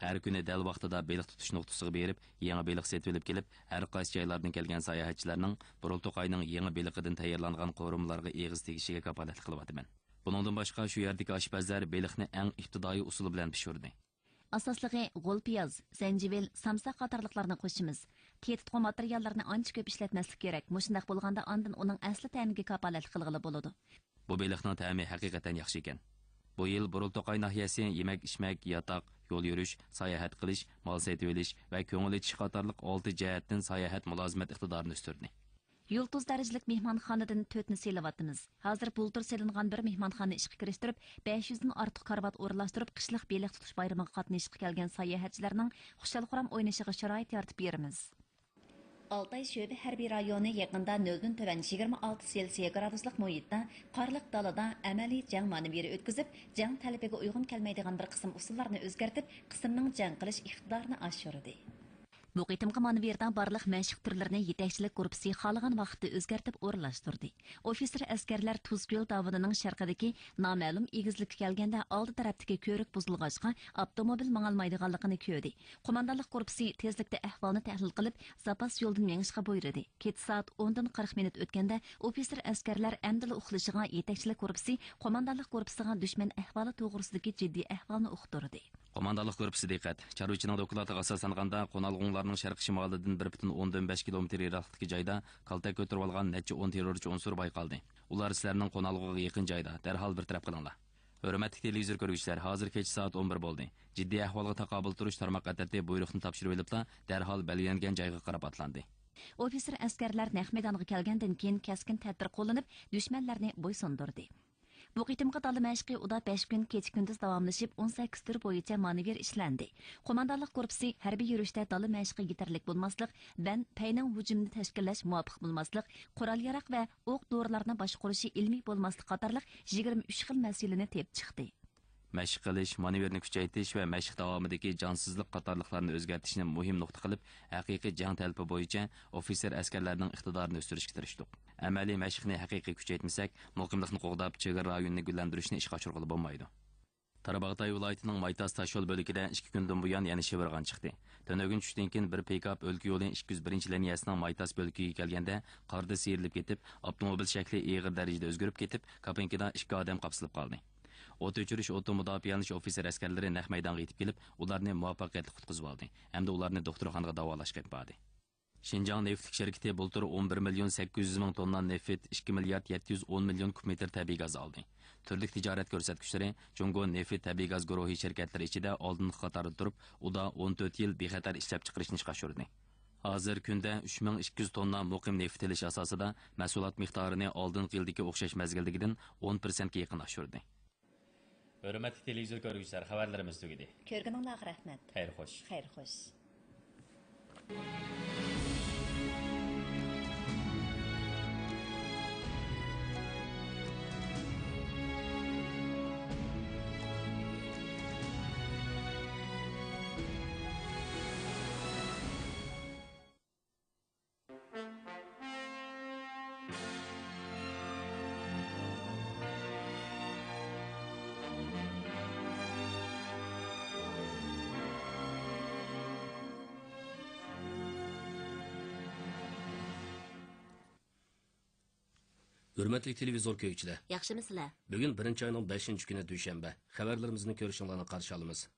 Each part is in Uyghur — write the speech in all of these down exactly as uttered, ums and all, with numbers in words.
ھەر كۈنى دەل ۋاقتىدا بېلىق تۇتۇش نۇقتىسىغا بېرىپ، يېڭى بېلىق سېتىۋېلىپ كېلىپ، ھەر قايسى جايلاردىن كەلگەن ساياھەتچىلەرنىڭ بۇرۇلتۇقاينىڭ يېڭى بېلىقىدىن تەييارلانغان قورۇمىلارغا ئېغىز تېگىشىگە كاپالەتلىك قىلىۋاتىمەن. بۇنىڭدىن باشقا، شۇ يەردىكى ئاشپەزلەر بېلىقنى ئەڭ ئىپتىدائىي ئۇسۇل بىلەن پىشۇردى. ئاساسلىقى غول پىياز، زەنجىۋىل، سامساق قاتارلىقلارنى قوشىمىز. تېتىتقۇ ماتېرىياللىرىنى ئانچە كۆپ ئىشلەتمەسلىك كېرەك، مۇشۇنداق بولغاندا ئاندىن ئۇنىڭ ئەسلى تەمىگە كاپالەتلىك قىلغىلى بولىدۇ. بۇ بېلىقنىڭ تەمى ھەقىقەتەن ياخشى ئىكەن. بۇ يىل بۇرۇلتۇقاي ناھىيەسى يېمەك-ئىچمەك، ياتاق، يول يۈرۈش، ساياھەت قىلىش، مال سېتىۋېلىش ۋە كۆڭۈل ئېچىش قاتارلىق ئالتە جەھەتتىن ساياھەت مۇلازىمەت ئىقتىدارىنى ئۆستۈردى. يۇلتۇز دەرىجىلىك مېھمانخانىدىن تۆتنى سېلىۋاتىمىز. ھازىر بۇلتۇر سېلىنغان بىر مېھمانخانىنى ئىشقا كىرىشتۈرۈپ، بەش يۈزدىن ئارتۇق كارىۋات ئورۇنلاشتۇرۇپ، قىشلىق بېلىق تۇتۇش بايرىمىغا قاتنىشىشقا كەلگەن ساياھەتچىلەرنىڭ خۇشال-خۇرام ئوينىشىغا شارائىت يارىتىپ بېرىمىز. ئالتاي شۆبە ھەربىي رايونى يېقىندا نۆلدىن تۆۋەن يىگىرمە ئالتە سېلسىيە گرادۇسلۇق مۇھىتتا، قارلىق دالىدا ئەمەلىي جەڭ مانېۋىرى ئۆتكۈزۈپ، جەڭ تەلىپىگە ئۇيغۇن كەلمەيدىغان بىر قىسىم ئۇسۇللارنى ئۆزگەرتىپ، قىسىمنىڭ جەڭ قىلىش ئىقتىدارىنى ئاشۇردى. بۇ قېتىمقى مانېۋىردا بارلىق مەشىق تۈرلىرىنى يېتەكچىلىك گۇرۇپپىسى خالىغان ۋاقىتتا ئۆزگەرتىپ ئورۇنلاشتۇردى. ئوفىتسېر ئەسكەرلەر تۇزكۆل داۋىنىنىڭ شەرقىدىكى نامەلۇم ئېگىزلىككە كەلگەندە، ئالدى تەرەپتىكى كۆۋرۈك بۇزۇلغاچقا، ئاپتوموبىل ماڭالمايدىغانلىقىنى كۆردى. قوماندانلىق گۇرۇپپىسى تېزلىكتە ئەھۋالنى تەھلىل قىلىپ، زاپاس يولدىن مېڭىشقا بۇيرۇدى. كېچە سائەت ئوندىن قىرىق مىنۇت ئۆتكەندە، ئوفىتسېر ئەسكەرلەر ئەمدىلا ئۇخلىشىغا، يېتەكچىلىك گۇرۇپپىسى قوماندانلىق گۇرۇپپىسىغا دۈشمەن ئەھۋالى توغرىسىدىكى جىددىي ئەھۋالنى ئۇقتۇردى. قوماندانلىق گۇرۇپپىسى دىققەت! چارۋىچىنىڭ دوكلاتىغا ئاساسلانغاندا، قونالغۇڭلارنىڭ شەرقىي شىمالىدىن بىر پۈتۈن ئوندىن بەش كىلومېتىر يىراقلىقتىكى جايدا كالتەك كۆتۈرۈۋالغان نەچچە ئون تېررورچى ئۇنسۇر بايقالدى. ئۇلار سىلەرنىڭ قونالغۇغا يېقىن جايدا، دەرھال بىر تەرەپ قىلىڭلار. ھۆرمەتلىك تېلېۋىزور كۆرگۈچىلەر، ھازىر كېچە سائەت ئون بىر بولدى. جىددىي ئەھۋالغا تاقابىل تۇرۇش تارماق ئەترىتى بۇيرۇقنى تاپشۇرۇۋېلىپلا، دەرھال بەلگىلەنگەن جايغا قاراپ ئاتلاندى. ئوفىتسېر ئەسكەرلەر نەق مەيدانغا كەلگەندىن كېيىن، كەسكىن تەدبىر قوللىنىپ، دۈشمەنلەرنى بويسۇندۇردى. بۇ قېتىمقى دالا مەشقى ئۇدا بەش كۈن كېچە-كۈندۈز داۋاملىشىپ، ئون سەككىز تۈر بويىچە مانېۋىر ئىشلەندى. قوماندانلىق گۇرۇپپىسى ھەربىي يۈرۈشتە دالا مەشقى يېتەرلىك بولماسلىق، بەن پەينىڭ ھۇجۇمىنى تەشكىللەش مۇۋاپىق بولماسلىق، قورال-ياراغ ۋە ئوق-دورىلارنى باشقۇرۇشى ئىلمىي بولماسلىق قاتارلىق يىگىرمە ئۈچ خىل مەسىلىنى تېپىپ چىقتى. مەشىق قىلىش، مانېۋىرنى كۈچەيتىش ۋە مەشىق داۋامىدىكى جانسىزلىق قاتارلىقلارنى ئۆزگەرتىشنى مۇھىم نۇقتا قىلىپ، ھەقىقىي جەڭ تەلىپى بويىچە ئوفىتسېر ئەسكەرلەرنىڭ ئىقتىدارىنى ئۆستۈرۈشكە تىرىشتۇق. ئەمەلىي مەشىقنى ھەقىقىي كۈچەيتمىسەك، مۇقىملىقنى قوغداپ، چېگرا رايونىنى گۈللەندۈرۈشنى ئىشقا ئاشۇرغىلى بولمايدۇ. تارباغاتاي ۋىلايىتىنىڭ مايتاس تاشيول بۆلىكىدە ئىككى كۈندىن بۇيان يەنە شىۋىرغان چىقتى. تۈنۈگۈن چۈشتىن كېيىن بىر پىكاپ ئۆلكە يولى ئىككى يۈز بىرىنچى لىنىيەسىنىڭ مايتاس بۆلىكىگە كەلگەندە قاردا سىيرىلىپ كېتىپ، ئاپتوموبىل شەكلى ئېغىر دەرىجىدە ئۆزگىرىپ كېتىپ، كاپىنكىدا ئىككى ئادەم قاپسىلىپ قالدى. ئوت ئۆچۈرۈش، ئوتتىن مۇداپىئەلىنىش ئوفىسېر ئەسكەرلىرى نەق مەيدانغا يېتىپ كېلىپ، ئۇلارنى مۇۋەپپەقىيەتلىك قۇتقۇزۇۋالدى ھەمدە ئۇلارنى دوختۇرخانىغا داۋالاشقا ئېلىپ باردى. شىنجاڭ نېفىتلىك شىركىتى بۇلتۇر ئون بىر مىليون سەككىز يۈز مىڭ توننا نېفىت، ئىككى مىليارد يەتتە يۈز ئون مىليون كۇب مېتىر تەبىئىي گاز ئالدى. تۈرلۈك تىجارەت كۆرسەتكۈچلىرى جۇڭگو نېفىت تەبىئىي گاز گۇرۇھى شىركەتلىرى ئىچىدە ئالدىنقى قاتاردا تۇرۇپ، ئۇدا ئون تۆت يىل بىخەتەر ئىشلەپچىقىرىشنى ئىشقا ئاشۇردى. ھازىر كۈندە ئۈچ مىڭ ئىككى يۈز توننا مۇقىم نېفىت ئېلىش ئاساسىدا مەھسۇلات مىقدارىنى ئالدىنقى يىلدىكى ئوخشاش مەزگىلدىكىدىن ئون پىرسەنتكە يېقىن ئاشۇردى. ھۆرمەتلىك تېلېۋىزور كۆرگۈچىلەر، خەۋەرلىرىمىز تۈگىدى. كۆرگىنىڭلارغا رەھمەت. خەير خوش. خەير خوش. ھۆرمەتلىك تېلېۋىزور كۆرگۈچىلەر! ياخشىمۇسىلەر؟ بۈگۈن بىرىنچى ئاينىڭ بەشىنچى كۈنى، دۈشەنبە. خەۋەرلىرىمىزنى كۆرۈشۈڭلارنى قارشى ئالىمىز.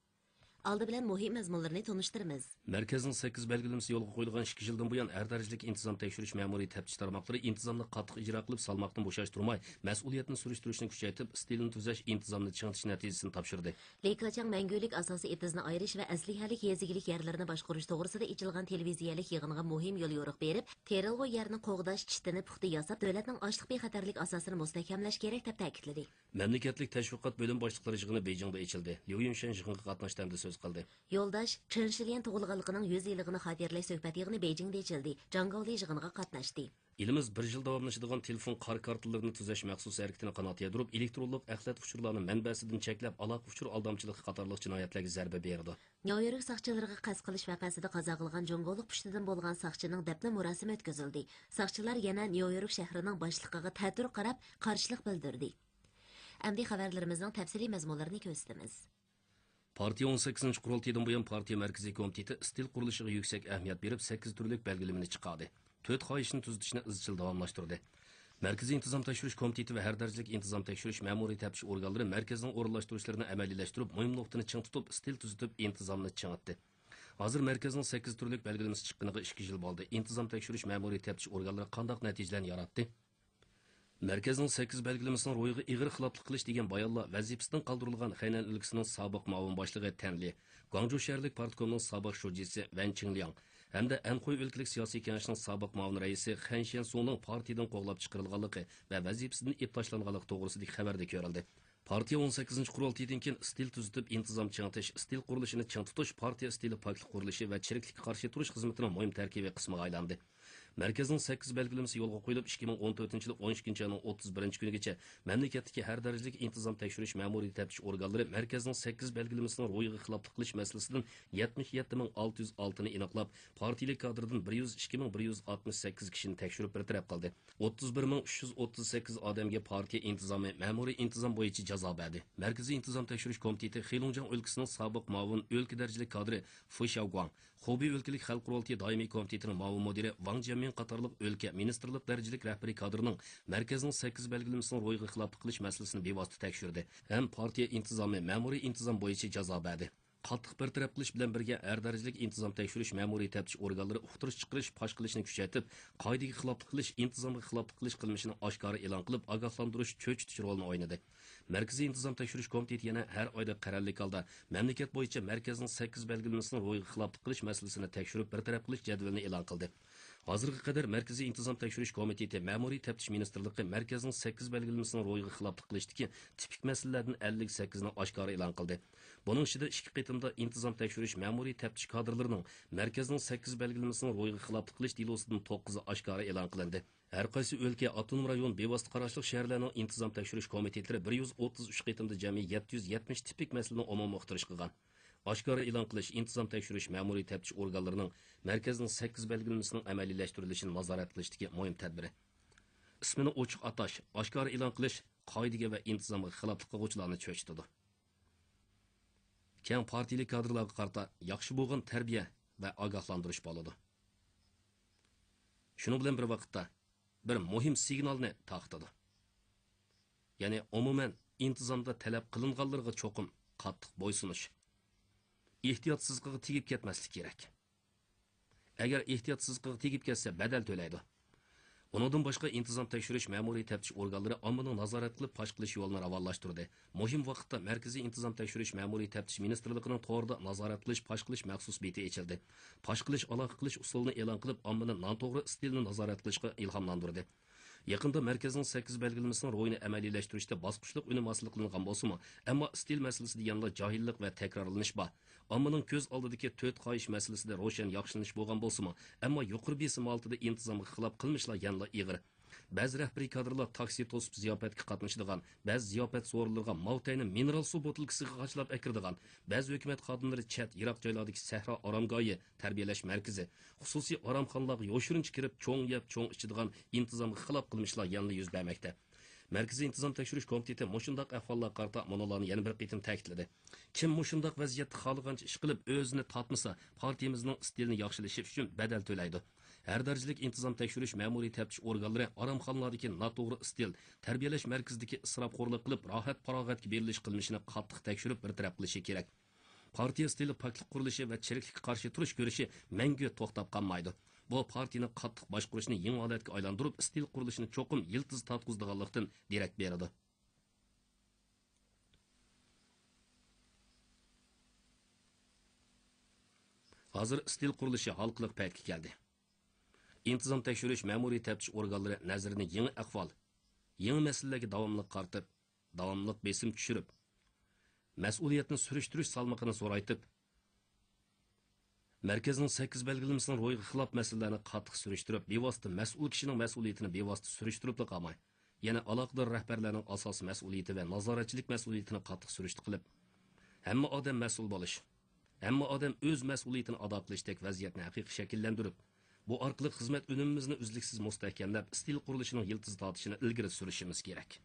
ئالدى بىلەن مۇھىم مەزمۇنلىرىنى تونۇشتۇرىمىز. مەركەزنىڭ سەككىز بەلگىلىمىسى يولغا قويۇلغان ئىككى يىلدىن بۇيان، ھەر دەرىجىلىك ئىنتىزام تەكشۈرۈش مەمۇرىي تەپتىش تارماقلىرى ئىنتىزامنى قاتتىق ئىجرا قىلىپ، سالماقتىن بوشاشتۇرماي، مەسئۇلىيەتنى سۈرۈشتۈرۈشنى كۈچەيتىپ، ئىستىلنى تۈزەش، ئىنتىزامنى چىڭىتىش نەتىجىسىنى تاپشۇردى. لى كېچاڭ مەڭگۈلۈك ئاساسىي ئېتىزنى ئايرىش ۋە ئەسلىھەلىك يېزا ئىگىلىك يەرلىرىنى باشقۇرۇش توغرىسىدا ئېچىلغان تېلېۋىزىيەلىك يىغىنغا مۇھىم يوليورۇق بېرىپ، تېرىلغۇ يەرنى قوغداش چېتىنى پۇختا ياساپ، دۆلەتنىڭ ئاشلىق بىخەتەرلىك ئاساسىنى مۇستەھكەملەش كېرەك، دەپ تەكىتلىدى. مەملىكەتلىك تەشۋىقات بۆلۈم باشلىقلىرى يىغىنى بېيجىڭدا ئېچىلدى. ليۇ يۈنشەن يىغىنغا قاتناشتى ھەمدە سۆز قىلدى. يولداش چېن شىليەن تۇغۇلغانلىقىنىڭ يۈز يىللىقىنى خاتىرىلەش سۆھبەت يىغىنى بېيجىڭدا ئېچىلدى. جاڭ گاۋلى يىغىنغا قاتناشتى. ئېلىمىز بىر يىل داۋاملىشىدىغان تېلېفون قارا كارتىلىرىنى تۈزەش مەخسۇس ھەرىكىتىنى قانات يايدۇرۇپ، ئېلېكترونلۇق ئەخلەت ئۇچۇرلارنى مەنبەسىدىن چەكلەپ، ئالاقە ئۇچۇر ئالدامچىلىقى قاتارلىق جىنايەتلەرگە زەربە بېرىدۇ. نيۇ يورك ساقچىلىرىغا قەست قىلىش ۋەقەسىدە قازا قىلغان جۇڭگولۇق پۇشتىدىن بولغان ساقچىنىڭ دەپنە مۇراسىمى ئۆتكۈزۈلدى. ساقچىلار يەنە نيۇ يورك شەھىرىنىڭ باشلىقىغا تەتۈر قاراپ، قارشىلىق بىلدۈردى. ئەمدى خەۋەرلىرىمىزنىڭ تەپسىلىي مەزمۇنلىرىنى كۆرسىتىمىز. پارتىيە ئون سەككىزىنچى قۇرۇلتىيىدىن بۇيان، پارتىيە مەركىزىي كومىتېتى ئىستىل قۇرۇلۇشىغا يۈكسەك ئەھمىيەت بېرىپ، سەككىز تۈرلۈك بەلگىلىمىنى چىقاردى. تۆت خاھىشنى تۈزىتىشنى ئىزچىل داۋاملاشتۇردى. مەركىزىي ئىنتىزام تەكشۈرۈش كومىتېتى ۋە ھەر دەرىجىلىك ئىنتىزام تەكشۈرۈش مەمۇرىي تەپتىش ئورگانلىرى مەركەزنىڭ ئورۇنلاشتۇرۇشلىرىنى ئەمەلىيلەشتۈرۈپ، مۇھىم نۇقتىنى چىڭ تۇتۇپ، ئىستىل تۈزىتىپ، ئىنتىزامنى چىڭىتتى. ھازىر مەركەزنىڭ سەككىز تۈرلۈك بەلگىلىمىسى چىققىنىغا ئىككى يىل بولدى. ئىنتىزام تەكشۈرۈش مەمۇرىي تەپتىش ئورگانلىرى قانداق نەتىجىلەرنى ياراتتى؟ مەركەزنىڭ سەككىز بەلگىلىمىسىنىڭ روھىغا ئېغىر خىلاپلىق قىلىش دېگەن بايانلار ۋەزىپىسىدىن قالدۇرۇلغان خەينەن ئۆلكىسىنىڭ سابىق مۇئاۋىن باشلىقى تەنلى، گۇاڭجۇ شەھەرلىك پارتكومنىڭ سابىق شۇجىسى ۋەن چىڭلياڭ ھەمدە ئەنخۇي ئۆلكىلىك سىياسىي كېڭەشنىڭ سابىق مۇئاۋىن رەئىسى خەن شيەنسۇڭنىڭ پارتىيىدىن قوغلاپ چىقىرىلغانلىقى ۋە ۋەزىپىسىدىن ئېلىپ تاشلانغانلىقى توغرىسىدىكى خەۋەردە كۆرۈلدى. پارتىيە ئون سەككىزىنچى قۇرۇلتىيىدىن كېيىن ئىستىل تۈزىتىپ، ئىنتىزام چىڭىتىش، ئىستىل قۇرۇلۇشىنى چىڭ تۇتۇش، پارتىيە ئىستىلى پاكلىق قۇرۇلۇشى ۋە چىرىكلىككە قارشى تۇرۇش خىزمىتىنىڭ مۇھىم تەركىبىي قىسمىغا ئايلاندى. مەركەزنىڭ سەككىز بەلگىلىمىسى يولغا قويۇلۇپ، ئىككى مىڭ ئون تۆتىنچى يىل ئون ئىككىنچى ئاينىڭ ئوتتۇز بىرىنچى كۈنىگىچە مەملىكەتتىكى ھەر دەرىجىلىك ئىنتىزام تەكشۈرۈش مەمۇرىي تەپتىش ئورگانلىرى مەركەزنىڭ سەككىز بەلگىلىمىسىنىڭ روھىغا خىلاپلىق قىلىش مەسىلىسىدىن يەتمىش يەتتە مىڭ ئالتە يۈز ئالتىنى ئېنىقلاپ، پارتىيىلىك كادىردىن بىر يۈز ئىككى مىڭ بىر يۈز ئاتمىش سەككىز كىشىنى تەكشۈرۈپ بىر تەرەپ قىلدى. ئوتتۇز بىر مىڭ ئۈچ يۈز ئوتتۇز سەككىز ئادەمگە پارتىيە ئىنتىزامى مەمۇرىي ئىنتىزام بويىچە جازا بەردى. مەركىزىي ئىنتىزام تەكشۈرۈش كومىتېتى خېلۇڭجياڭ ئۆلكىسىنىڭ سابىق مۇئاۋىن ئۆلكە دەرىجىلىك كادىرى فۇ شياۋگۇاڭ، خۇبېي ئۆلكىلىك خەلق قۇرۇلتىيى دائىمىي كومىتېتىنىڭ مۇئاۋىن مۇدىرى ۋاڭ جيەنمىن قاتارلىق ئۆلكە مىنىستىرلىق دەرىجىلىك رەھبىرىي كادىرنىڭ مەركەزنىڭ سەككىز بەلگىلىمىسىنىڭ روھىغا خىلاپلىق قىلىش مەسىلىسىنى بىۋاسىتە تەكشۈردى ھەم پارتىيە ئىنتىزامى مەمۇرىي ئىنتىزام بويىچە جازا بەردى. قاتتىق بىر تەرەپ قىلىش بىلەن بىرگە، ھەر دەرىجىلىك ئىنتىزام تەكشۈرۈش مەمۇرىي تەپتىش ئورگانلىرى ئۇقتۇرۇش چىقىرىش، پاش قىلىشنى كۈچەيتىپ، قائىدىگە خىلاپلىق قىلىش، ئىنتىزامغا خىلاپلىق قىلىش قىلمىشىنى ئاشكارا ئېلان قىلىپ، ئاگاھلاندۇرۇش، چۆچۈتۈش رولىنى ئوينىدى. مەركىزىي ئىنتىزام تەكشۈرۈش كومىتېتى يەنە ھەر ئايدا قەرەللىك ھالدا مەملىكەت بويىچە مەركەزنىڭ سەككىز بەلگىلىمىسىنىڭ روھىغا خىلاپلىق قىلىش مەسىلىسىنى تەكشۈرۈپ، بىر تەرەپ قىلىش جەدۋىلىنى ئېلان قىلدى. ھازىرغا قەدەر مەركىزىي ئىنتىزام تەكشۈرۈش كومىتېتى، مەمۇرىي تەپتىش مىنىستىرلىقى مەركەزنىڭ سەككىز بەلگىلىمىسىنىڭ روھىغا خىلاپلىق قىلىشتىكى تىپىك مەسىلىلەردىن ئەللىك سەككىزنى ئاشكارا ئېلان قىلدى. بۇنىڭ ئىچىدە ئىككى قېتىمدا ئىنتىزام تەكشۈرۈش مەمۇرىي تەپتىش كادىرلىرىنىڭ مەركەزنىڭ سەككىز بەلگىلىمىسىنىڭ روھىغا خىلاپلىق قىلىش دېلوسىدىن توققۇزى ئاشكارا ئېلان قىلىندى. ھەر قايسى ئۆلكە، ئاپتونوم رايون، بىۋاسىتە قاراشلىق شەھەرلەرنىڭ ئىنتىزام تەكشۈرۈش كومىتېتلىرى بىر يۈز ئوتتۇز ئۈچ قېتىمدا جەمئىي يەتتە يۈز يەتمىش تىپىك مەسىلىنى ئومۇمىي ئۇقتۇرۇش قىلغان. ئاشكارا ئېلان قىلىش، ئىنتىزام تەكشۈرۈش مەمۇرىي تەپتىش ئورگانلىرىنىڭ مەركەزنىڭ سەككىز بەلگىلىمىسىنىڭ ئەمەلىيلەشتۈرۈلۈشىنى نازارەت قىلىشتىكى مۇھىم تەدبىرى. ئىسمىنى ئوچۇق ئاتاش، ئاشكارا ئېلان قىلىش قائىدىگە ۋە ئىنتىزامغا خىلاپلىق قىلغۇچىلارنى چۆچۈتىدۇ. كەڭ پارتىيىلىك كادىرلارغا قارىتا ياخشى بولغان تەربىيە ۋە ئاگاھلاندۇرۇش بولىدۇ. شۇنىڭ بىلەن بىر ۋاقىتتا، بىر مۇھىم سىگنالنى تارقىتىدۇ. يەنى، ئومۇمەن، ئىنتىزامدا تەلەپ قىلىنغانلىرىغا چوقۇم قاتتىق بويسۇنۇش، ئېھتىياتسىزلىقىغا تېگىپ كەتمەسلىك كېرەك. ئەگەر ئېھتىياتسىزلىقىغا تېگىپ كەتسە، بەدەل تۆلەيدۇ. ئۇنىڭدىن باشقا، ئىنتىزام تەكشۈرۈش مەمۇرىي تەپتىش ئورگانلىرى ئاممىنىڭ نازارەت قىلىپ پاش قىلىش يولىنى راۋانلاشتۇردى. مۇھىم ۋاقىتتا مەركىزىي ئىنتىزام تەكشۈرۈش مەمۇرىي تەپتىش مىنىستىرلىقىنىڭ توردا نازارەت قىلىش، پاش قىلىش مەخسۇس بېتى ئېچىلدى. پاش قىلىش، ئالاقە قىلىش ئۇسۇلىنى ئېلان قىلىپ، ئاممىنى ناتوغرا ئىستىلىنى نازارەت قىلىشقا ئىلھاملاندۇردى. يېقىندا مەركەزنىڭ سەككىز بەلگىلىمىسىنىڭ روھىنى ئەمەلىيلەشتۈرۈشتە باسقۇچلۇق ئۈنۈم ھاسىل قىلىنغان بولسىمۇ، ئەمما ئىستىل مەسىلىسىدە يەنىلا جاھىللىق ۋە تەكرارلىنىش بار. ئاممىنىڭ كۆز ئالدىدىكى تۆت خاھىش مەسىلىسىدە روشەن ياخشىلىنىش بولغان بولسىمۇ، ئەمما يۇقىرى بېسىم ھالىتىدە ئىنتىزامغا خىلاپ قىلمىشلار يەنىلا ئېغىر. بەزى رەھبىرىي كادىرلار تاكسى توسۇپ زىياپەتكە قاتنىشىدىغان، بەزى زىياپەت سورۇنلىرىغا ماۋتەينى مىنېرال سۇ بوتۇلكىسىغا قاچىلاپ ئەكىرىدىغان، بەزى ھۆكۈمەت خادىملىرى چەت، يىراق جايلاردىكى سەھرا ئارامگاھى، تەربىيەلەش مەركىزى، خۇسۇسىي ئارامخانىلارغا يوشۇرۇنچە كىرىپ، چوڭ يەپ، چوڭ ئىچىدىغان ئىنتىزامغا خىلاپ قىلمىشلار يەنىلا يۈز بەرمەكتە. مەركىزىي ئىنتىزام تەكشۈرۈش كومىتېتى مۇشۇنداق ئەھۋاللارغا قارىتا مۇنۇلارنى يەنە بىر قېتىم تەكىتلىدى. كىم مۇشۇنداق ۋەزىيەتتە خالىغانچە ئىش قىلىپ، ئۆزىنى تارتمىسا، پارتىيىمىزنىڭ ئىستىلىنى ياخشىلىشى ئۈچۈن بەدەل تۆلەيدۇ. ھەر دەرىجىلىك ئىنتىزام تەكشۈرۈش مەمۇرىي تەپتىش ئورگانلىرى ئارامخانىلارىكى ناتوغرا ئىستىل، تەربىيەلەش مەركىزىدىكى ئىسراپخورلۇق قىلىپ، راھەت-پاراغەتكە بېرىلىش قىلمىشىنى قاتتىق تەكشۈرۈپ، بىر تەرەپ قىلىشى كېرەك. پارتىيە ئىستىلى پاكلىق قۇرۇلۇشى ۋە چىرىكلىككە قارشى تۇرۇش كۈرىشى مەڭگۈ توختاپ قالمايدۇ. بۇ پارتىيىنى قاتتىق باشقۇرۇشنى يېڭى ھالەتكە ئايلاندۇرۇپ، ئىستىل قۇرۇلۇشىنى چوقۇم يىلتىز تارتقۇزىدىغانلىقتىن دېرەك بېرىدۇ. ھازىر ئىستىل قۇرۇلۇشى ھالقىلىق پەيتكە كەلدى. ئىنتىزام تەكشۈرۈش مەمۇرىي تەپتىش ئورگانلىرى نەزىرىنى يېڭى ئەھۋال، يېڭى مەسىلىلەرگە داۋاملىق قارىتىپ، داۋاملىق بېسىم چۈشۈرۈپ، مەسئۇلىيەتنى سۈرۈشتۈرۈش سالمىقىنى زورايتىپ، مەركەزنىڭ سەككىز بەلگىلىمىسىنىڭ روھىغا خىلاپ مەسىلىلەرنى قاتتىق سۈرۈشتۈرۈپ، بىۋاسىتە مەسئۇل كىشىنىڭ مەسئۇلىيىتىنى بىۋاسىتە سۈرۈشتۈرۈپلا قالماي، يەنە ئالاقىدار رەھبەرلەرنىڭ ئاساسىي مەسئۇلىيىتى ۋە نازارەتچىلىك مەسئۇلىيىتىنى قاتتىق سۈرۈشتە قىلىپ، ھەممە ئادەم مەسئۇل بولۇش، ھەممە ئادەم ئۆز مەسئۇلىيىتىنى ئادا قىلىشتەك ۋەزىيەتنى ھەقىقىي شەكىللەندۈرۈپ، بۇ ئارقىلىق خىزمەت ئۈنۈمىمىزنى ئۈزلۈكسىز مۇستەھكەملەپ، ئىستىل قۇرۇلۇشىنىڭ يىلتىز تارتىشىنى ئىلگىرى سۈرۈشىمىز كېرەك.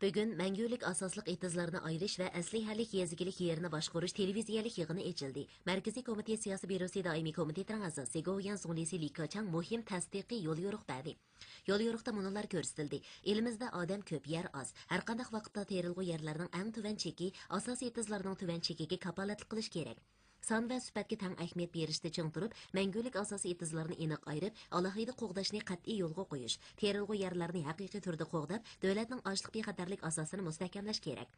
بۈگۈن مەڭگۈلۈك ئاساسلىق ئېتىزلارنى ئايرىش ۋە ئەسلىھەلىك يېزا ئىگىلىك يېرىنى باشقۇرۇش تېلېۋىزىيەلىك يىغىنى ئېچىلدى. مەركىزىي كومىتېت سىياسىي بيۇروسى دائىمىي كومىتېتىنىڭ ئەزاسى گوۋۇيۈەن زۇڭلىسى لى كېچاڭ مۇھىم تەستىقىي يوليورۇق بەردى. يوليورۇقتا مۇنۇلار كۆرسىتىلدى: ئېلىمىزدە ئادەم كۆپ، يەر ئاز. ھەرقانداق ۋاقىتتا تېرىلغۇ يەرلەرنىڭ ئەڭ تۆۋەن چېكى، ئاساسىي ئېتىزلارنىڭ تۆۋەن چېكىگە كاپالەتلىك قىلىش كېرەك. سان ۋە سۈپەتكە تەڭ ئەھمىيەت بېرىشتە چىڭ تۇرۇپ، مەڭگۈلۈك ئاساسىي ئېتىزلارنى ئېنىق ئايرىپ، ئالاھىدە قوغداشنى قەتئىي يولغا قويۇش، تېرىلغۇ يەرلەرنى ھەقىقىي تۈردە قوغداپ، دۆلەتنىڭ ئاشلىق بىخەتەرلىك ئاساسىنى مۇستەھكەملەش كېرەك.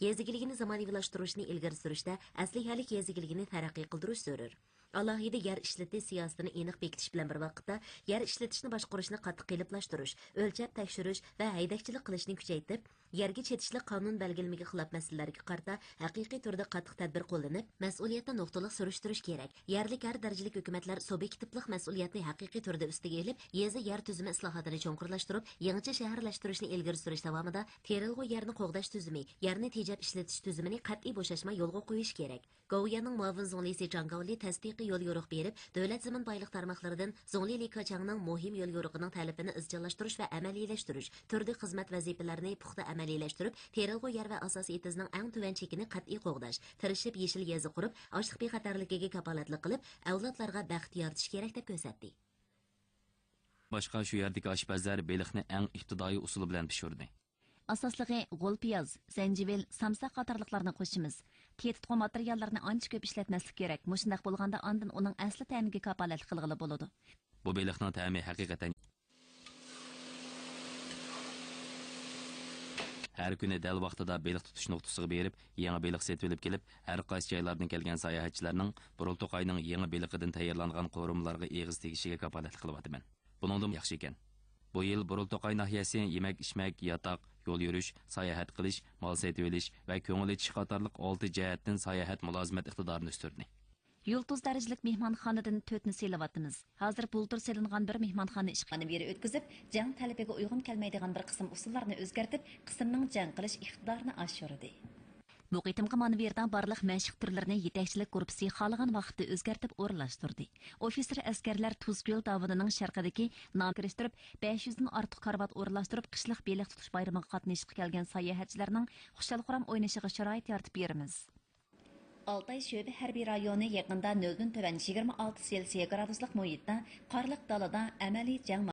يېزا ئىگىلىكىنى زامانىۋىلاشتۇرۇشنى ئىلگىرى سۈرۈشتە ئەسلىھەلىك يېزا ئىگىلىكىنى تەرەققىي قىلدۇرۇش زۆرۈر. ئالاھىدە يەر ئىشلىتىش سىياسىتىنى ئېنىق بېكىتىش بىلەن بىر ۋاقىتتا، يەر ئىشلىتىشنى باشقۇرۇشنى قاتتىق قېلىپلاشتۇرۇش، ئۆلچەپ تەكشۈرۈش ۋە ھەيدەكچىلىك قىلىشنى كۈچەيتىپ، يەرگە چېتىشلىق قانۇن بەلگىلىمىگە خىلاپ مەسىلىلەرگە قارىتا ھەقىقىي تۈردە قاتتىق تەدبىر قوللىنىپ، مەسئۇلىيەتنى نۇقتىلىق سۈرۈشتۈرۈش كېرەك. يەرلىك ھەر دەرىجىلىك ھۆكۈمەتلەر سۇبيېكتىپلىق مەسئۇلىيەتنى ھەقىقىي تۈردە ئۈستىگە ئېلىپ، يېزا يەر تۈزۈمى ئىسلاھاتىنى چوڭقۇرلاشتۇرۇپ، يېڭىچە شەھەرلەشتۈرۈشنى ئىلگىرى سۈرۈش داۋامىدا تېرىلغۇ يەرنى قوغداش تۈزۈمى، يەرنى تېجەپ ئىشلىتىش تۈزۈمىنى قەتئىي بوشاشماي يولغا قويۇش كېرەك. گوۋۇيۈەننىڭ مۇئاۋىن زۇڭلىسى جاڭ گاۋلى تەستىقىي يوليورۇق بېرىپ، دۆلەت زېمىن بايلىق تارماقلىرىدىن زۇڭلى لى كېچاڭنىڭ مۇھىم يوليورۇقىنىڭ تەلىپىنى ئىزچىللاشتۇرۇش ۋە ئەمەلىيلەشتۈرۈش، تۈردە خىزمەت ۋەزىپىلەرنى پۇختا ئەمەلىيلەشتۈرۈپ، تېرىلغۇ يەر ۋە ئاساسىي ئېتىزنىڭ ئەڭ تۆۋەن چېكىنى قەتئىي قوغداش، تىرىشىپ يېشىل يېزا قۇرۇپ، ئاشلىق بىخەتەرلىكىگە كاپالەتلىك قىلىپ، ئەۋلادلارغا بەخت يارىتىش كېرەك، دەپ كۆرسەتتى. باشقا شۇ يەردىكى ئاشپەزلەر بېلىقنى ئەڭ ئىپتىدائىي ئۇسۇلى بىلەن پىشۇردى. ئاساسلىقى غول پىياز، زەنجىۋىل، سامساق قاتارلىقلارنى قوشىمىز. تېتىتقۇ ماتېرىياللىرىنى ئانچە كۆپ ئىشلەتمەسلىك كېرەك، مۇشۇنداق بولغاندا ئاندىن ئۇنىڭ ئەسلى تەمىگە كاپالەتلىك قىلغىلى بولىدۇ. بۇ بېلىقنىڭ تەمى ھەقىقەتەن. ھەر كۈنى دەل ۋاقتىدا بېلىق تۇتۇش نۇقتىسىغا بېرىپ، يېڭى بېلىق سېتىۋېلىپ كېلىپ، ھەر قايسى جايلاردىن كەلگەن ساياھەتچىلەرنىڭ بۇرۇلتۇقاينىڭ يېڭى بېلىقىدىن تەييارلانغان قورۇمىلارغا ئېغىز تېگىشىگە كاپالەتلىك قىلىۋاتىمەن. بۇنىڭدىن ياخشى ئىكەن. بۇ يىل بۇرۇلتۇقاي ناھىيەسى يېمەك-ئىچمەك، ياتاق، يول يۈرۈش، ساياھەت قىلىش، مال سېتىۋېلىش ۋە كۆڭۈل ئېچىش قاتارلىق ئالتە جەھەتتىن ساياھەت مۇلازىمەت ئىقتىدارىنى ئۆستۈردى. يۇلتۇز دەرىجىلىك مېھمانخانىدىن تۆتنى سېلىۋاتىمىز. ھازىر بۇلتۇر سېلىنغان بىر مېھمانخانا ئىشقا مانېۋىرى ئۆتكۈزۈپ، جەڭ تەلىپىگە ئۇيغۇن كەلمەيدىغان بىر قىسىم ئۇسۇللارنى ئۆزگەرتىپ، قىسىمنىڭ جەڭ قىلىش ئىقتىدارىنى ئاشۇردى. بۇ قېتىمقى مانېۋىردا بارلىق مەشىق تۈرلىرىنى يېتەكچىلىك گۇرۇپپىسى خالىغان ۋاقىتتا ئۆزگەرتىپ ئورۇنلاشتۇردى. ئوفىتسېر ئەسكەرلەر تۇزكۆل داۋىنىنىڭ شەرقىدىكى نام كىرىشتۈرۈپ، بەش يۈزدىن ئارتۇق كارىۋات ئورۇنلاشتۇرۇپ، قىشلىق بېلىق تۇتۇش بايرىمىغا قاتنىشىشقا كەلگەن ساياھەتچىلەرنىڭ خۇشال-خۇرام ئوينىشىغا شارائىت يارىتىپ بېرىمىز. ئالتاي شۆبە ھەربىي رايونى يېقىندا نۆلدىن تۆۋەن يىگىرمە ئالتە سېلسىيە گرادۇسلۇق مۇھىتتا، قارلىق دالىدا ئەمەلىي جەڭ